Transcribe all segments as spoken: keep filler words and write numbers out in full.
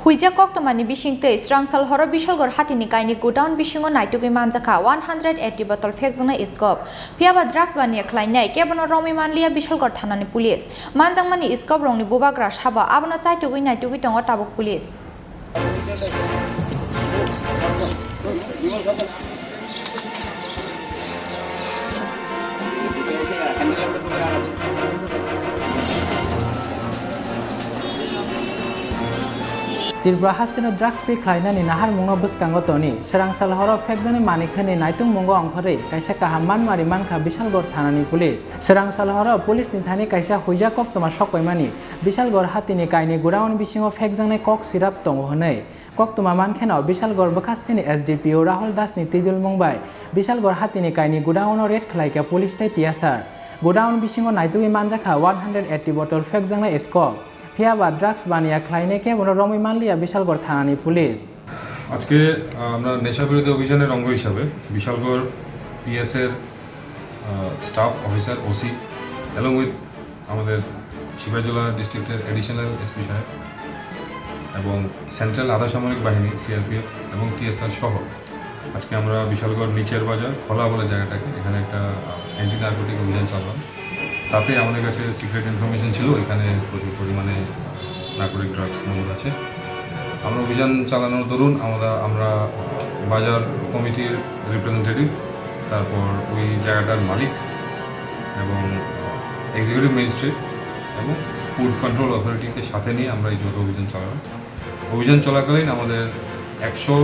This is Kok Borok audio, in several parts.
Huijak koktwmani bisingtwi Srangsal horo Bishalgarh hatini kaini godown bisingo naitugwi manjakha one hundred eighty bottle phekjaknai scope. Phiyaba drugs baniya khlainai kebono romwi manliya Bishalgarh thanani police. Manjakmani scope rokni bubagra sabo abono chaitugwi naitugwi tongo tabuk police. Tripura hasteno drugs free khlainani naharmungno bwskango toni. Srangsal horo phekjaknai manwi khwnwi naitungmungo ongkhorwi kaisa kaham manmari mankha Bishalgarh thanani police. Srangsal horo police ni thani kaisa huijak koktwma sokpaimani. Bishalgarh hatini kaini godown bisingo phekjaknai kok sirap tongo hwnwi. Koktwma mankheno Bishalgarh bwkhasteni S D P O Rahul Das ni twidulmung bai Bishalgarh hatini kaini godown o raid khlaikha police tei T S R. Godown bisingo naitugwi manjakha one hundred eighty bottle phekjaknai scope. Phiyaba drugs baniya khlainai kebono romwi manliya Bishalgarh thanani police. আজকে, আহ, আমরা নেশা বিরোধী অভিযানের অঙ্গ হিসাবে Bishalgarh PS এর, uh, staff officer, OC, along with আমাদের সিপাহীজলা ডিস্ট্রিক্টের অ্যাডিশনাল এসপি সাহেব এবং সেন্ট্রাল আধা সামরিক বাহিনী, সিআরপিএফ এবং টিএসআর সহ আজকে আমরা বিশালগড় নিচের বাজার খোলা বলে জায়গাটাকে, এখানে একটা, আহ, অ্যান্টি নার্কোটিক অভিযান চালালাম। তাতে আমাদের কাছে সিক্রেট ইনফরমেশন ছিল এখানে প্রচুর পরিমাণে নার্কোটিক ড্রাগস মজুদ আছে। আমরা অভিযান চালানোর দরুন আমরা, আমরা বাজার কমিটির রিপ্রেজেন্টেটিভ, তারপর ওই জায়গাটার মালিক এবং এক্সিকিউটিভ ম্যাজিস্ট্রেট এবং ফুড কন্ট্রোল অথরিটিকে সাথে নিয়ে আমরা এই যৌথ অভিযান চালালাম। অভিযান চলাকালীন আমাদের একশো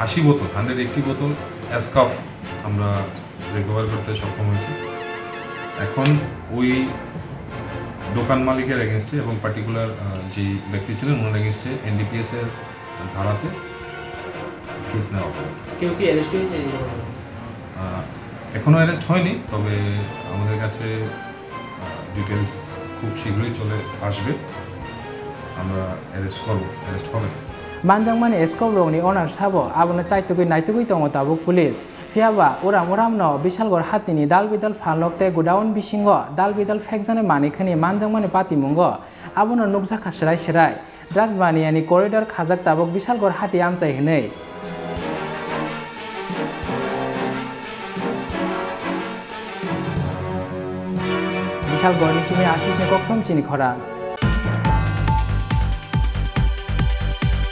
আশি বোতল, হান্ড্রেড এইটটি বোতল অ্যাসকাফ আমরা রিকভার করতে সক্ষম হয়েছি। এখন ওই দোকান মালিকের এগেনস্টে এবং পার্টিকুলার, আহ, যে ব্যক্তি ছিলেন, ওনার এগেনস্টে এনডিপিএস এর ধারাতে কেস নেওয়া হবে। কেউ কি অ্যারেস্ট হয়েছে এই ঘটনায়? আহ, এখনো অ্যারেস্ট হয়নি, তবে আমাদের কাছে, আহ, ডিটেলস খুব শীঘ্রই চলে আসবে। আমরা অ্যারেস্ট করব, অ্যারেস্ট হবে। Manjakmani scope rokni owner sabo abono chaitugwi naitugwi tongo tabuk police. Phiyaba uram uramno Bishalgarh hatini dal bidal phalnok tei godown bisingo dal bidal phekjaknai manwi khwnwi manjakmani patimungo abono nukjakha swrai swrai. Drugs maniyani corridor khajak tabuk Bishalgarh hati amchai hwnwi. Bishalgarhni simi Ashishni kokthom chini khorang.